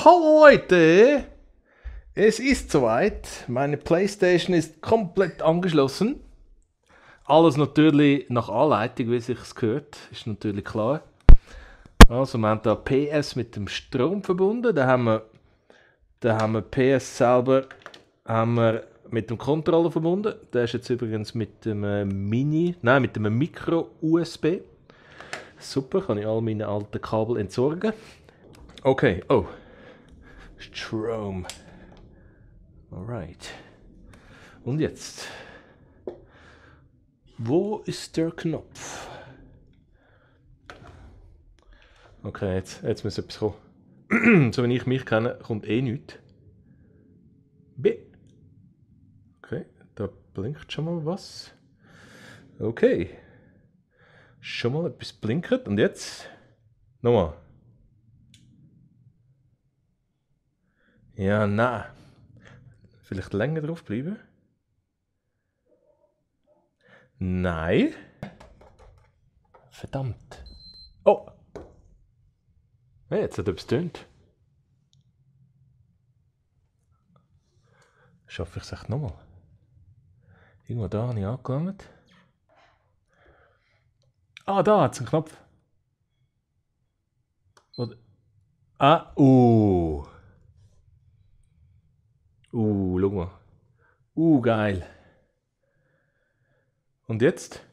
Hallo Leute, es ist soweit. Meine PlayStation ist komplett angeschlossen. Alles natürlich nach Anleitung, wie sich's gehört, ist natürlich klar. Also wir haben da PS mit dem Strom verbunden. Da haben wir PS selber mit dem Controller verbunden. Der ist jetzt übrigens mit dem mit dem Micro-USB. Super, kann ich all meine alten Kabel entsorgen. Okay, oh. Strom. Alright. Und jetzt? Wo ist der Knopf? Okay, jetzt muss etwas kommen. So wie ich mich kenne, kommt eh nichts. B. Okay, da blinkt schon mal was. Okay. Schon mal etwas blinkt. Und jetzt? Nochmal. Ja, nein. Vielleicht länger drauf bleiben? Nein. Verdammt. Oh. Hey, jetzt hat etwas getönt. Schaffe ich es echt nochmal? Irgendwo da habe ich angelangt. Ah, da hat es einen Knopf. Oder? Ah, schau mal. Geil. Und jetzt?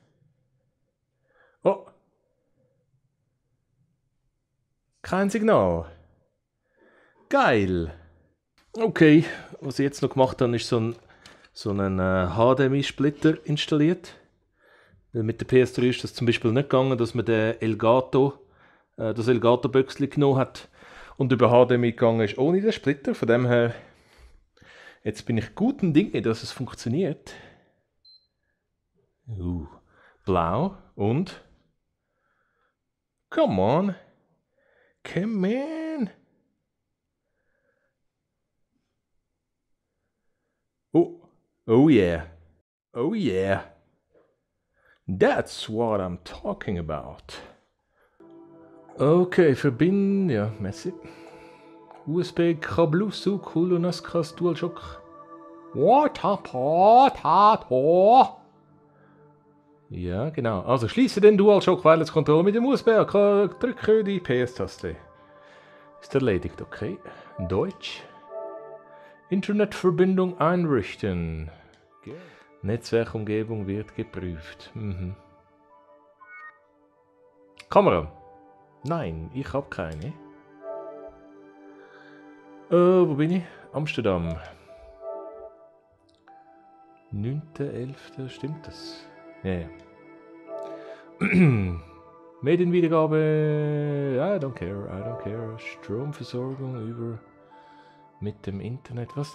Oh. Kein Signal. Geil. Okay, was ich jetzt noch gemacht habe, ist so einen HDMI-Splitter installiert. Weil mit der PS3 ist das zum Beispiel nicht gegangen, dass man das Elgato-Büchsli genommen hat und über HDMI gegangen ist ohne den Splitter. Von dem her, jetzt bin ich guten Dinge, dass es funktioniert. Blau und come on. Oh yeah. Oh yeah. That's what I'm talking about. Okay, verbinden, ja, merci. USB, Kablusu, Kulunaskas, DualShock. Ja, genau. Also schließe den DualShock Wireless Controller mit dem USB-AK, drücke die PS-Taste. Ist erledigt, okay. Deutsch. Internetverbindung einrichten. Netzwerkumgebung wird geprüft. Kamera. Nein, ich habe keine. Wo bin ich? Amsterdam. 9.11. Stimmt das? Ja, ja. Medienwiedergabe. I don't care. Stromversorgung über mit dem Internet. Was?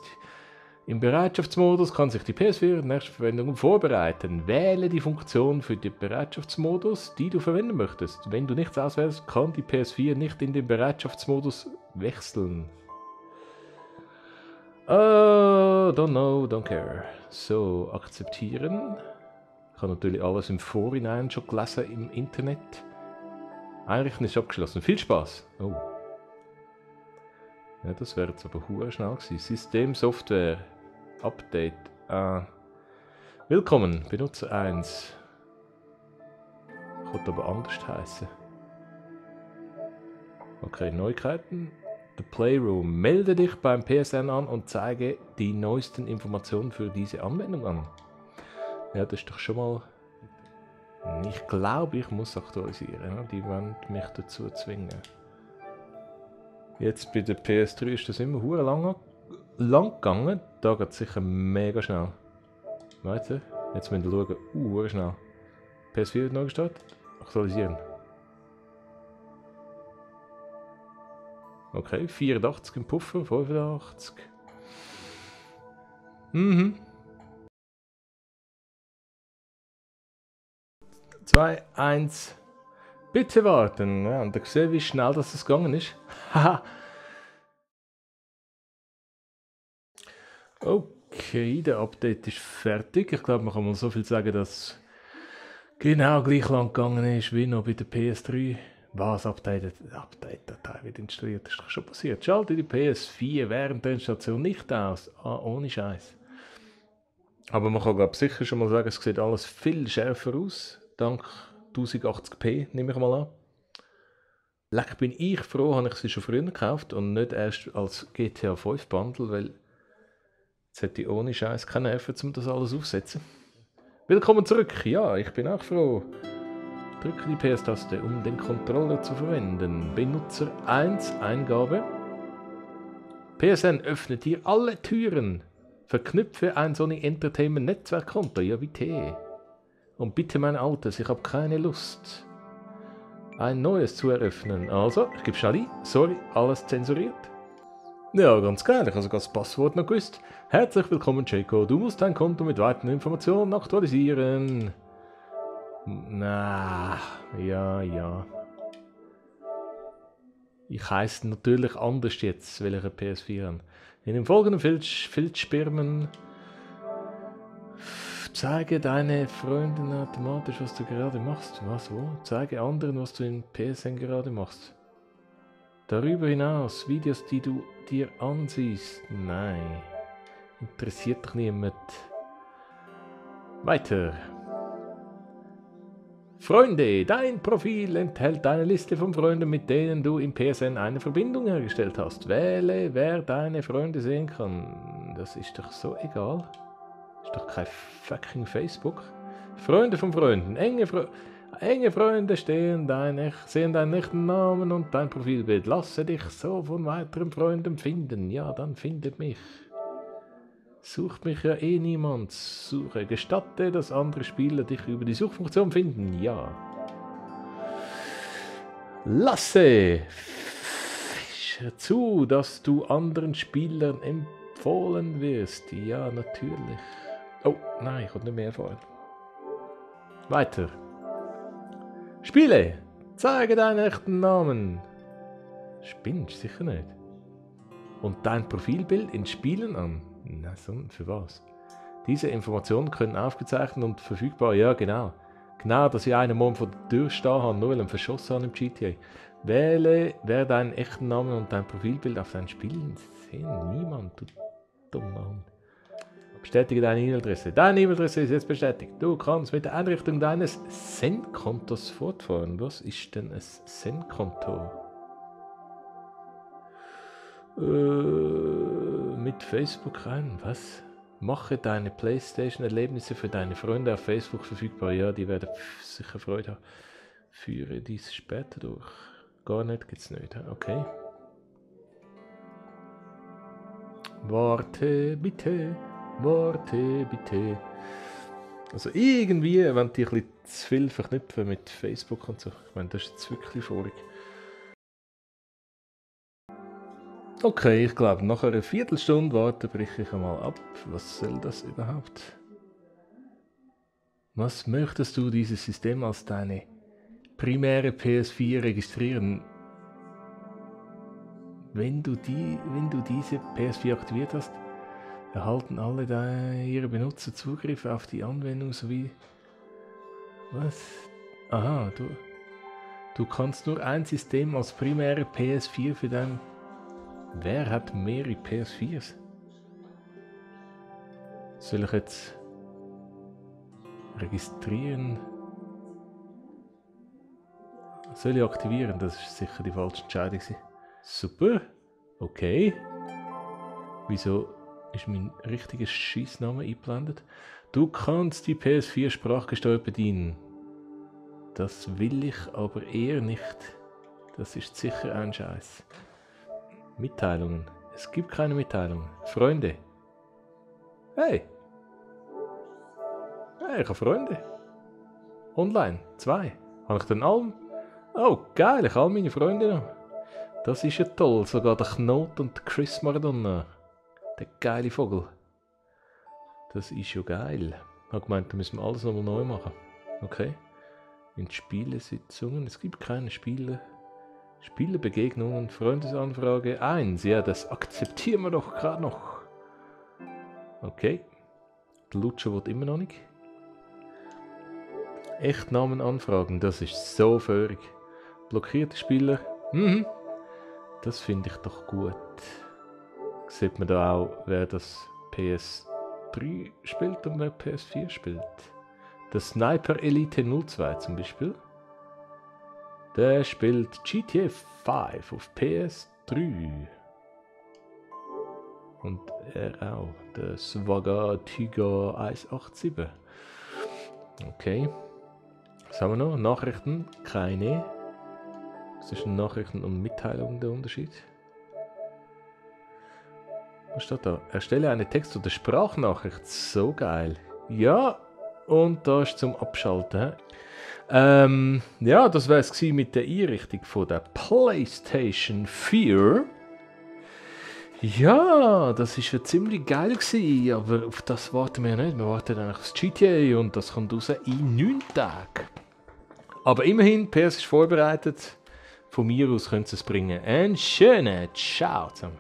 Im Bereitschaftsmodus kann sich die PS4 in nächster Verwendung vorbereiten. Wähle die Funktion für den Bereitschaftsmodus, die du verwenden möchtest. Wenn du nichts auswählst, kann die PS4 nicht in den Bereitschaftsmodus wechseln. Don't know, don't care. So, akzeptieren. Ich habe natürlich alles im Vorhinein schon gelesen im Internet. Einrichten ist abgeschlossen. Viel Spaß. Oh. Ja, das wäre jetzt aber hure schnell gewesen. System, Software, Update. Willkommen, Benutzer 1. Könnte aber anders heißen. Okay, Neuigkeiten. The Playroom. Melde dich beim PSN an und zeige die neuesten Informationen für diese Anwendung an. Ja, das ist doch schon mal... Ich glaube, ich muss aktualisieren. Die wollen mich dazu zwingen. Jetzt bei der PS3 ist das immer hure lang gegangen. Da geht es sicher mega schnell. Weiter. Jetzt müssen wir schauen. Hure schnell. PS4 wird neu gestartet. Aktualisieren. Okay, 84 im Puffer, 85. 2, 1. Bitte warten. Ja, und da seht ihr, wie schnell das gegangen ist. Haha. Okay, der Update ist fertig. Ich glaube, man kann mal so viel sagen, dass genau gleich lang gegangen ist wie noch bei der PS3 Was? Update-Datei wird installiert. Das ist doch schon passiert. Schalte die PS4 während der Installation nicht aus. Ah, ohne Scheiß. Aber man kann, glaube ich, sicher schon mal sagen, es sieht alles viel schärfer aus. Dank 1080p, nehme ich mal an. Leck, bin ich froh, habe ich sie schon früher gekauft und nicht erst als GTA 5 Bundle, weil jetzt hätte ich ohne Scheiß keine Nerven, um das alles aufzusetzen. Willkommen zurück. Ja, ich bin auch froh. Drücke die PS-Taste, um den Controller zu verwenden. Benutzer 1 Eingabe. PSN öffnet hier alle Türen. Verknüpfe ein Sony Entertainment Netzwerkkonto. Ja, bitte. Und bitte mein Altes, ich habe keine Lust, ein neues zu eröffnen. Also, ich gebe schnell ein. Sorry, alles zensuriert. Ja, ganz geil. Ich habe sogar das Passwort noch gewusst. Herzlich willkommen, Jaco. Du musst dein Konto mit weiteren Informationen aktualisieren. Na, ja. Ich heiße natürlich anders jetzt, weil ich eine PS4 habe. In den folgenden Filzspermen zeige deine Freundin automatisch, was du gerade machst. Was, wo? Zeige anderen, was du in PSN gerade machst. Darüber hinaus, Videos, die du dir ansiehst. Nein. Interessiert doch niemand. Weiter. Freunde, dein Profil enthält eine Liste von Freunden, mit denen du im PSN eine Verbindung hergestellt hast. Wähle, wer deine Freunde sehen kann. Das ist doch so egal. Ist doch kein fucking Facebook. Freunde von Freunden. Enge Freunde sehen deinen echten Namen und dein Profilbild. Lasse dich so von weiteren Freunden finden. Ja, dann findet mich. Sucht mich ja eh niemand. Suche. Gestatte, dass andere Spieler dich über die Suchfunktion finden. Ja. Lasse zu, dass du anderen Spielern empfohlen wirst. Ja, natürlich. Oh, nein, ich konnte nicht mehr erfahren. Weiter. Spiele. Zeige deinen echten Namen. Spinnst sicher nicht. Und dein Profilbild in Spielen an. Na, für was? Diese Informationen können aufgezeichnet und verfügbar. Ja, genau. Genau, dass ich einen Morgen vor der Tür stehen habe, nur weil ich verschossen habe im GTA. Wähle, wer deinen echten Namen und dein Profilbild auf deinen Spielen sehen. Niemand, du dummer Hund. Bestätige deine E-Mail-Adresse. Deine E-Mail-Adresse ist jetzt bestätigt. Du kannst mit der Einrichtung deines Zen-Kontos fortfahren. Was ist denn ein Zen-Konto? Mit Facebook rein. Was? Mache deine PlayStation-Erlebnisse für deine Freunde auf Facebook verfügbar. Ja, die werden sicher Freude haben. Führe dies später durch. Gar nicht, geht's nicht. Okay. Warte bitte. Warte bitte. Also irgendwie, wenn die ein bisschen zu viel verknüpfen mit Facebook und so. Ich meine, das ist jetzt wirklich vorig. Okay, ich glaube, nach einer Viertelstunde warten breche ich einmal ab. Was soll das überhaupt? Was möchtest du dieses System als deine primäre PS4 registrieren? Wenn du diese PS4 aktiviert hast, erhalten alle ihre Benutzer Zugriff auf die Anwendung sowie... Was? Aha, du kannst nur ein System als primäre PS4 für dein... Wer hat mehrere PS4s? Soll ich jetzt registrieren? Soll ich aktivieren? Das ist sicher die falsche Entscheidung. Super. Okay. Wieso ist mein richtiger Scheissname eingeblendet? Du kannst die PS4 sprachgesteuert bedienen. Das will ich aber eher nicht. Das ist sicher ein Scheiß. Mitteilungen. Es gibt keine Mitteilungen. Freunde. Hey. Hey, ich habe Freunde. Online. 2. Habe ich denn alle? Oh, geil. Ich habe all meine Freunde noch. Das ist ja toll. Sogar der Knot und der Chris Maradona. Der geile Vogel. Das ist ja geil. Ich habe gemeint, da müssen wir alles nochmal neu machen. Okay. In Spielesitzungen. Es gibt keine Spielebegegnungen, Freundesanfrage 1. Ja, das akzeptieren wir doch gerade noch. Okay. Der Lutscher wird immer noch nicht. Echtnamen anfragen, das ist so völlig. Blockierte Spieler. Mhm. Das finde ich doch gut. Sieht man da auch, wer das PS3 spielt und wer PS4 spielt. Der Sniper Elite 02 zum Beispiel. Der spielt GTA 5 auf PS3. Und er auch. Der Swagger Tiger 187. Okay. Was haben wir noch? Nachrichten? Keine. Zwischen Nachrichten und Mitteilungen der Unterschied. Was steht da? Erstelle eine Text- oder Sprachnachricht. So geil. Ja, und da ist zum Abschalten. Ja, das wäre es mit der Einrichtung von der PlayStation 4. Ja, das ist ja ziemlich geil gewesen, aber auf das warten wir nicht. Wir warten eigentlich aufs GTA und das kommt raus in 9 Tagen. Aber immerhin, PS ist vorbereitet. Von mir aus könnt ihr es bringen. Einen schönen Ciao zusammen.